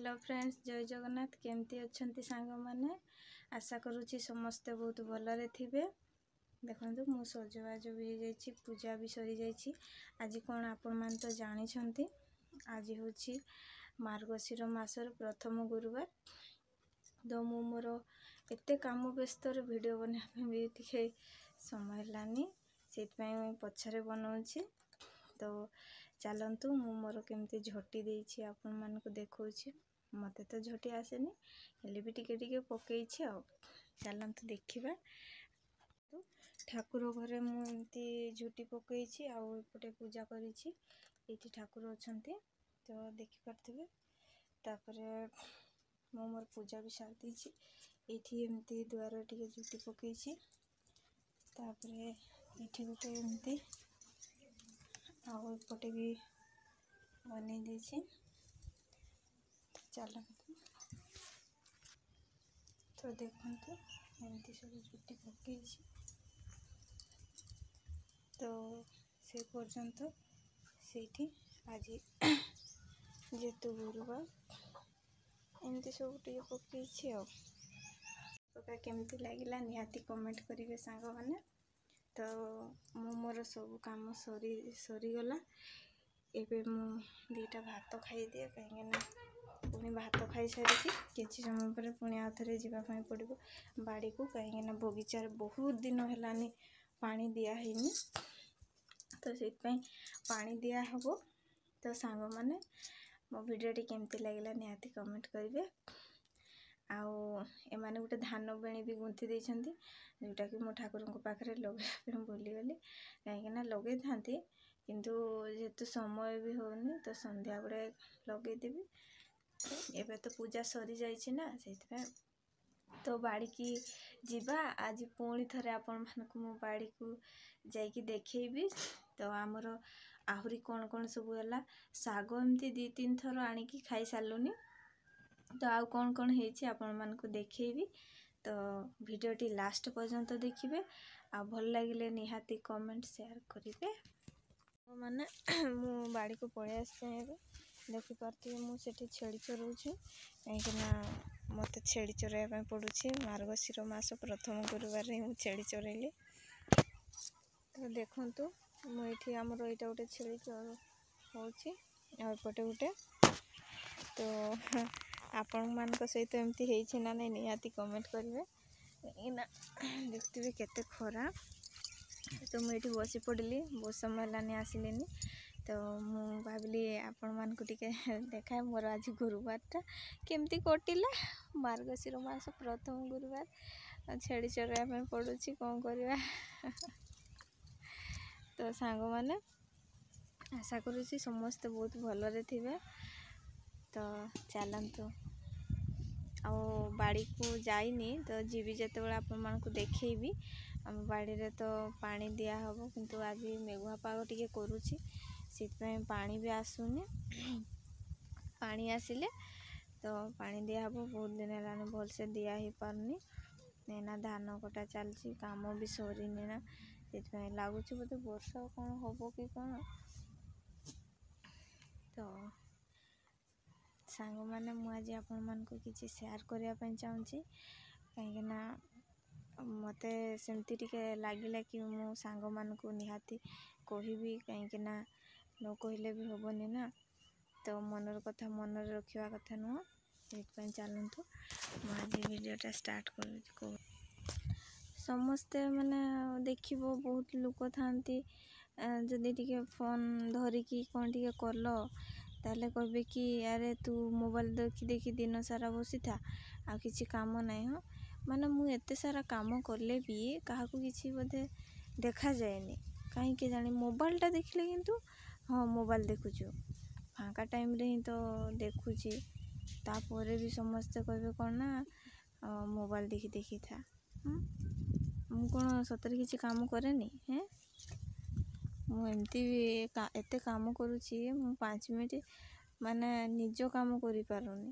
Hello friends, ଜୟ ଜଗନ୍ନାଥ। କେମିତି ଅଛନ୍ତି ସାଙ୍ଗମାନେ? ଆଶା କରୁଛି ସମସ୍ତେ ବହୁତ ଭଲରେ ଥିବେ। ଦେଖନ୍ତୁ, ମୁଁ ସଜବାଜ ବି ହେଇଯାଇଛି, ପୂଜା ବି ସରିଯାଇଛି। ଆଜି କ'ଣ ଆପଣମାନେ ତ ଜାଣିଛନ୍ତି, ଆଜି ହେଉଛି ମାର୍ଗଶିର ମାସର ପ୍ରଥମ ଗୁରୁବାର। ତ ମୁଁ ମୋର ଏତେ କାମ ବ୍ୟସ୍ତରେ ଭିଡ଼ିଓ ବନେଇବା ପାଇଁ ବି ଟିକେ ସମୟ ହେଲାନି, ସେଇଥିପାଇଁ ମୁଁ ପଛରେ ବନାଉଛି। ତ ଚାଲନ୍ତୁ, ମୁଁ ମୋର କେମିତି ଝୋଟି ଦେଇଛି ଆପଣମାନଙ୍କୁ ଦେଖାଉଛି। ମୋତେ ତ ଝୋଟି ଆସେନି, ହେଲେ ବି ଟିକେ ଟିକେ ପକେଇଛି ଆଉ। ଚାଲନ୍ତୁ ଦେଖିବା। ଠାକୁର ଘରେ ମୁଁ ଏମିତି ଝୋଟି ପକେଇଛି ଆଉ ଏପଟେ ପୂଜା କରିଛି। ଏଇଠି ଠାକୁର ଅଛନ୍ତି ତ ଦେଖିପାରୁଥିବେ। ତାପରେ ମୁଁ ମୋର ପୂଜା ବି ସାରି ଦେଇଛି। ଏଇଠି ଏମିତି ଦୁଆରେ ଟିକେ ଝୋଟି ପକେଇଛି, ତାପରେ ଏଇଠି ଗୋଟେ ଏମିତି ଆଉ ଏପଟେ ବି ବନେଇ ଦେଇଛି। ଚାଲନ୍ତୁ, ତ ଦେଖନ୍ତୁ, ଏମିତି ସବୁ ଝୋଟି ପକେଇଛି। ତ ସେ ପର୍ଯ୍ୟନ୍ତ ସେଇଠି ଆଜି ଯେହେତୁ ଗୁରୁବାର, ଏମିତି ସବୁ ଟିକେ ପକେଇଛି। ଆଉ ପକା କେମିତି ଲାଗିଲା ନିହାତି କମେଣ୍ଟ କରିବେ ସାଙ୍ଗମାନେ। ତ ମୁଁ ମୋର ସବୁ କାମ ସରି ସରିଗଲା, ଏବେ ମୁଁ ଦୁଇଟା ଭାତ ଖାଇଦିଏ, କାହିଁକିନା ପୁଣି ଭାତ ଖାଇସାରିକି କିଛି ସମୟ ପରେ ପୁଣି ଆଉ ଥରେ ଯିବା ପାଇଁ ପଡ଼ିବ ବାଡ଼ିକୁ, କାହିଁକିନା ବଗିଚାରେ ବହୁତ ଦିନ ହେଲାନି ପାଣି ଦିଆହେଇନି, ତ ସେଇଥିପାଇଁ ପାଣି ଦିଆହେବ। ତ ସାଙ୍ଗମାନେ, ମୋ ଭିଡ଼ିଓଟି କେମିତି ଲାଗିଲା ନିହାତି କମେଣ୍ଟ କରିବେ। ଆଉ ଏମାନେ ଗୋଟେ ଧାନ ବେଣୀ ବି ଗୁନ୍ଥି ଦେଇଛନ୍ତି, ଯେଉଁଟାକି ମୁଁ ଠାକୁରଙ୍କ ପାଖରେ ଲଗାଇବା ପାଇଁ ଭୁଲିଗଲି, କାହିଁକିନା ଲଗେଇଥାନ୍ତି କିନ୍ତୁ ଯେହେତୁ ସମୟ ବି ହେଉନି, ତ ସନ୍ଧ୍ୟାବେଳେ ଲଗେଇଦେବି। ଏବେ ତ ପୂଜା ସରିଯାଇଛି ନା, ସେଇଥିପାଇଁ ତ ବାଡ଼ିକି ଯିବା। ଆଜି ପୁଣି ଥରେ ଆପଣମାନଙ୍କୁ ମୁଁ ବାଡ଼ିକୁ ଯାଇକି ଦେଖେଇବି। ତ ଆମର ଆହୁରି କ'ଣ କ'ଣ ସବୁ ହେଲା, ଶାଗ ଏମିତି 2 3 ଥର ଆଣିକି ଖାଇସାରିଲୁନି, ତ ଆଉ କ'ଣ କ'ଣ ହେଇଛି ଆପଣମାନଙ୍କୁ ଦେଖେଇବି। ତ ଭିଡ଼ିଓଟି ଲାଷ୍ଟ ପର୍ଯ୍ୟନ୍ତ ଦେଖିବେ ଆଉ ଭଲ ଲାଗିଲେ ନିହାତି କମେଣ୍ଟ ସେୟାର କରିବେ। ମାନେ ମୁଁ ବାଡ଼ିକୁ ପଳେଇ ଆସିଛି ଏବେ, ଦେଖିପାରୁଥିବେ ମୁଁ ସେଠି ଛେଳି ଚରାଉଛି, କାହିଁକିନା ମୋତେ ଛେଳି ଚରାଇବା ପାଇଁ ପଡ଼ୁଛି। ମାର୍ଗଶିର ମାସ ପ୍ରଥମ ଗୁରୁବାରରେ ମୁଁ ଛେଳି ଚରାଇଲି। ତ ଦେଖନ୍ତୁ, ମୁଁ ଏଇଠି ଆମର ଏଇଟା ଗୋଟେ ଛେଳି ହେଉଛି ଆଉ ଏପଟେ ଗୋଟେ। ତ ଆପଣମାନଙ୍କ ସହିତ ଏମିତି ହେଇଛି ନା ନାଇଁ ନିହାତି କମେଣ୍ଟ କରିବେ, କାହିଁକିନା ଦେଖୁଥିବେ କେତେ ଖରା। ତ ମୁଁ ଏଇଠି ବସି ପଡ଼ିଲି, ବହୁତ ସମୟ ହେଲାନି ଆସିଲିନି, ତ ମୁଁ ଭାବିଲି ଆପଣମାନଙ୍କୁ ଟିକେ ଦେଖାଏ ମୋର ଆଜି ଗୁରୁବାରଟା କେମିତି କଟିଲା। ମାର୍ଗଶିର ମାସ ପ୍ରଥମ ଗୁରୁବାର, ଛେଳି ଚରାଇବା ପାଇଁ ପଡ଼ୁଛି, କ'ଣ କରିବା। ତ ସାଙ୍ଗମାନେ, ଆଶା କରୁଛି ସମସ୍ତେ ବହୁତ ଭଲରେ ଥିବେ। ତ ଚାଲନ୍ତୁ, ଆଉ ବାଡ଼ିକୁ ଯାଇନି, ତ ଯିବି ଯେତେବେଳେ ଆପଣମାନଙ୍କୁ ଦେଖେଇବି। ଆମ ବାଡ଼ିରେ ତ ପାଣି ଦିଆହେବ, କିନ୍ତୁ ଆଜି ମେଘୁଆ ପାଗ ଟିକେ କରୁଛି, ସେଥିପାଇଁ ପାଣି ବି ଆସୁନି। ପାଣି ଆସିଲେ ତ ପାଣି ଦିଆହେବ। ବହୁତ ଦିନ ହେଲାଣି ଭଲସେ ଦିଆ ହେଇପାରୁନି, ଏଇନା ଧାନ କଟା ଚାଲିଛି, କାମ ବି ସରିନି ନା, ସେଥିପାଇଁ ଲାଗୁଛି ବୋଧେ ବର୍ଷା କ'ଣ ହେବ କି କ'ଣ। ତ ସାଙ୍ଗମାନେ, ମୁଁ ଆଜି ଆପଣମାନଙ୍କୁ କିଛି ସେୟାର କରିବା ପାଇଁ ଚାହୁଁଛି, କାହିଁକିନା ମୋତେ ସେମିତି ଟିକେ ଲାଗିଲା କି ମୁଁ ସାଙ୍ଗମାନଙ୍କୁ ନିହାତି କହିବି, କାହିଁକିନା ନ କହିଲେ ବି ହେବନି ନା। ତ ମନର କଥା ମନରେ ରଖିବା କଥା ନୁହଁ, ସେଇଥିପାଇଁ ଚାଲନ୍ତୁ ମୁଁ ଆଜି ଭିଡ଼ିଓଟା ଷ୍ଟାର୍ଟ କରୁଛି। ସମସ୍ତେ ମାନେ ଦେଖିବ ବହୁତ ଲୋକ ଥାଆନ୍ତି, ଯଦି ଟିକେ ଫୋନ୍ ଧରିକି କ'ଣ ଟିକେ କଲ, ତାହେଲେ କହିବେ କି ଆରେ ତୁ ମୋବାଇଲ ଦେଖି ଦେଖି ଦିନ ସାରା ବସିଥା, ଆଉ କିଛି କାମ ନାହିଁ। ହଁ, ମାନେ ମୁଁ ଏତେ ସାରା କାମ କଲେ ବି କାହାକୁ କିଛି ବୋଧେ ଦେଖାଯାଏନି, କାହିଁକି ଜାଣି। ମୋବାଇଲଟା ଦେଖିଲେ କିନ୍ତୁ ହଁ, ମୋବାଇଲ ଦେଖୁଛୁ, ଫାଙ୍କା ଟାଇମ୍ରେ ହିଁ ତ ଦେଖୁଛି, ତାପରେ ବି ସମସ୍ତେ କହିବେ କ'ଣ ନା ମୋବାଇଲ ଦେଖି ଦେଖିଥା। ମୁଁ କ'ଣ ସତରେ କିଛି କାମ କରେନି? ହେଁ, ମୁଁ ଏମିତି ବି ଏତେ କାମ କରୁଛି, ମୁଁ 5 ମିନିଟ୍ ମାନେ ନିଜ କାମ କରିପାରୁନି,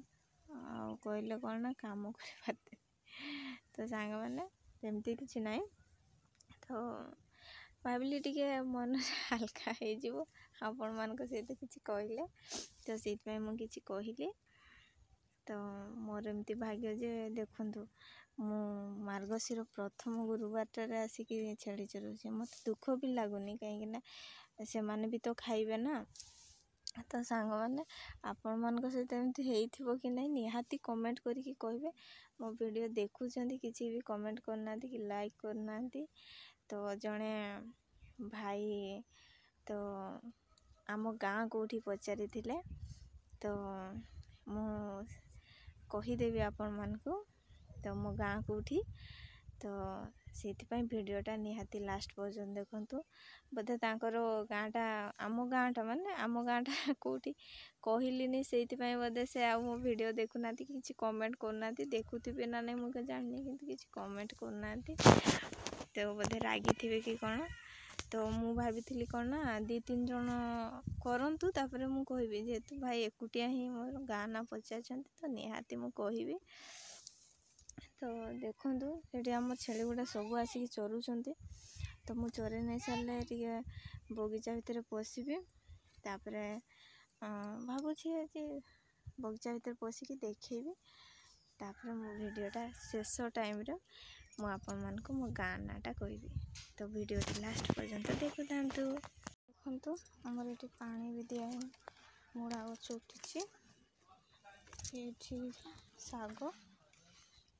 ଆଉ କହିଲେ କ'ଣ ନା କାମ କରିପାରିନି। ତ ସାଙ୍ଗମାନେ, ସେମିତି କିଛି ନାହିଁ, ତ ଭାବିଲି ଟିକେ ମନରେ ହାଲକା ହେଇଯିବ ଆପଣମାନଙ୍କ ସହିତ କିଛି କହିଲେ, ତ ସେଇଥିପାଇଁ ମୁଁ କିଛି କହିଲି। ତ ମୋର ଏମିତି ଭାଗ୍ୟ ଯେ ଦେଖନ୍ତୁ, ମୁଁ ମାର୍ଗଶିର ପ୍ରଥମ ଗୁରୁବାରଟାରେ ଆସିକି ଛେଳି ଚରାଉଛି। ମୋତେ ଦୁଃଖ ବି ଲାଗୁନି, କାହିଁକିନା ସେମାନେ ବି ତ ଖାଇବେ ନା। ତ ସାଙ୍ଗମାନେ, ଆପଣମାନଙ୍କ ସହିତ ଏମିତି ହେଇଥିବ କି ନାହିଁ, ନିହାତି କମେଣ୍ଟ କରିକି କହିବେ। ମୋ ଭିଡ଼ିଓ ଦେଖୁଛନ୍ତି, କିଛି ବି କମେଣ୍ଟ କରୁନାହାନ୍ତି କି ଲାଇକ୍ କରୁନାହାନ୍ତି। ତ ଜଣେ ଭାଇ ତ ଆମ ଗାଁ କେଉଁଠି ପଚାରିଥିଲେ, ତ ମୁଁ କହିଦେବି ଆପଣମାନଙ୍କୁ ତ ମୋ ଗାଁ କେଉଁଠି। ତ ସେଇଥିପାଇଁ ଭିଡ଼ିଓଟା ନିହାତି ଲାଷ୍ଟ ପର୍ଯ୍ୟନ୍ତ ଦେଖନ୍ତୁ। ବୋଧେ ତାଙ୍କର ଗାଁଟା, ଆମ ଗାଁଟା, ମାନେ ଆମ ଗାଁଟା କେଉଁଠି କହିଲିନି, ସେଇଥିପାଇଁ ବୋଧେ ସେ ଆଉ ମୋ ଭିଡ଼ିଓ ଦେଖୁନାହାନ୍ତି, କିଛି କମେଣ୍ଟ କରୁନାହାନ୍ତି। ଦେଖୁଥିବେ ନା ନାହିଁ ମୁଁ ଜାଣିନି, କିନ୍ତୁ କିଛି କମେଣ୍ଟ କରୁନାହାନ୍ତି। ତ ବୋଧେ ରାଗିଥିବେ କି କ'ଣ। ତ ମୁଁ ଭାବିଥିଲି କ'ଣ ନା 2 3 ଜଣ କରନ୍ତୁ, ତାପରେ ମୁଁ କହିବି। ଯେହେତୁ ଭାଇ ଏକୁଟିଆ ହିଁ ମୋର ଗାଁ ନାଁ ପଚାରିଛନ୍ତି, ତ ନିହାତି ମୁଁ କହିବି। ତ ଦେଖନ୍ତୁ, ଏଠି ଆମ ଛେଳି ଗୁଡ଼ା ସବୁ ଆସିକି ଚରୁଛନ୍ତି। ତ ମୁଁ ଚରେଇ ନେଇ ସାରିଲେ ଟିକେ ବଗିଚା ଭିତରେ ପଶିବି। ତାପରେ ଭାବୁଛି ଆଜି ବଗିଚା ଭିତରେ ପଶିକି ଦେଖେଇବି। ତାପରେ ମୋ ଭିଡ଼ିଓଟା ଶେଷ ଟାଇମ୍ରେ ମୁଁ ଆପଣମାନଙ୍କୁ ମୋ ଗାଁ ନାଁଟା କହିବି। ତ ଭିଡ଼ିଓଟି ଲାଷ୍ଟ ପର୍ଯ୍ୟନ୍ତ ଦେଖୁଥାନ୍ତୁ। ଦେଖନ୍ତୁ, ଆମର ଏଠି ପାଣି ବି ଦିଆହେଇନି, ମୂଳା ଗଛ ଉଠିଛି। ଏଇଠି ଶାଗ,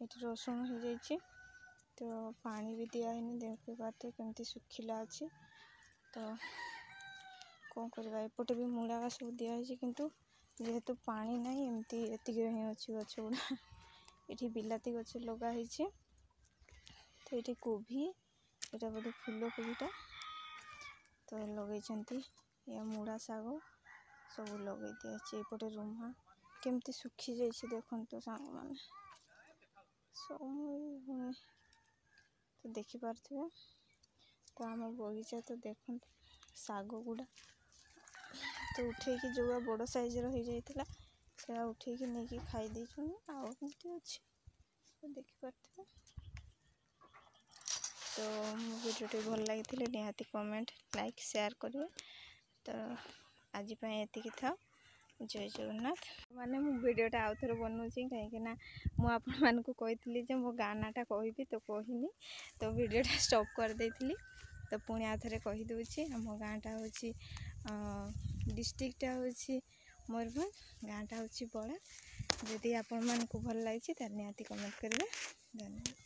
ଏଠି ରସୁଣ ହେଇଯାଇଛି। ତ ପାଣି ବି ଦିଆହେଇନି, ଦେଖିପାରୁଥିବେ କେମିତି ଶୁଖିଲା ଅଛି। ତ କ'ଣ କରିବା? ଏପଟେ ବି ମୂଳା ସବୁ ଦିଆହେଇଛି, କିନ୍ତୁ ଯେହେତୁ ପାଣି ନାହିଁ, ଏମିତି ଏତିକିରେ ହିଁ ଅଛି ଗଛ ଗୁଡ଼ା। ଏଠି ବିଲାତି ଗଛ ଲଗା ହେଇଛି। ତ ଏଠି କୋବି, ଏଇଟା ବୋଧେ ଫୁଲକୋବିଟା ତ ଲଗେଇଛନ୍ତି। ମୂଳା ଶାଗ ସବୁ ଲଗେଇ ଦିଆହେଇଛି। ଏପଟେ ରୁମା କେମିତି ଶୁଖିଯାଇଛି ଦେଖନ୍ତୁ ସାଙ୍ଗମାନେ, ସବୁ ତ ଦେଖିପାରୁଥିବେ। ତ ଆମ ବଗିଚା ତ ଦେଖନ୍ତୁ, ଶାଗ ଗୁଡ଼ା ତ ଉଠେଇକି ଯେଉଁଗୁଡ଼ା ବଡ଼ ସାଇଜ୍ର ହେଇଯାଇଥିଲା, ସେଟା ଉଠେଇକି ନେଇକି ଖାଇ ଦେଇଛନ୍ତି, ଆଉ ଏମିତି ଅଛି ଦେଖିପାରୁଥିବେ। ତ ମୋ ଭିଡ଼ିଓଟି ଭଲ ଲାଗିଥିଲେ ନିହାତି କମେଣ୍ଟ, ଲାଇକ୍, ସେୟାର କରିବେ। ତ ଆଜି ପାଇଁ ଏତିକି ଥାଉ। ଜୟ ଜଗନ୍ନାଥ। ମାନେ ମୁଁ ଭିଡ଼ିଓଟା ଆଉ ଥରେ ବନାଉଛି, କାହିଁକିନା ମୁଁ ଆପଣମାନଙ୍କୁ କହିଥିଲି ଯେ ମୋ ଗାଁ ନାଁଟା କହିବି, ତ କହିନି, ତ ଭିଡ଼ିଓଟା ଷ୍ଟପ୍ କରିଦେଇଥିଲି। ତ ପୁଣି ଆଉ ଥରେ କହିଦେଉଛି। ଆମ ଗାଁଟା ହେଉଛି, ଡିଷ୍ଟ୍ରିକ୍ଟଟା ହେଉଛି ମୟୂରଭଞ୍ଜ, ଗାଁଟା ହେଉଛି ବଳା। ଯଦି ଆପଣମାନଙ୍କୁ ଭଲ ଲାଗିଛି ତାହେଲେ ନିହାତି କମେଣ୍ଟ କରିବେ। ଧନ୍ୟବାଦ।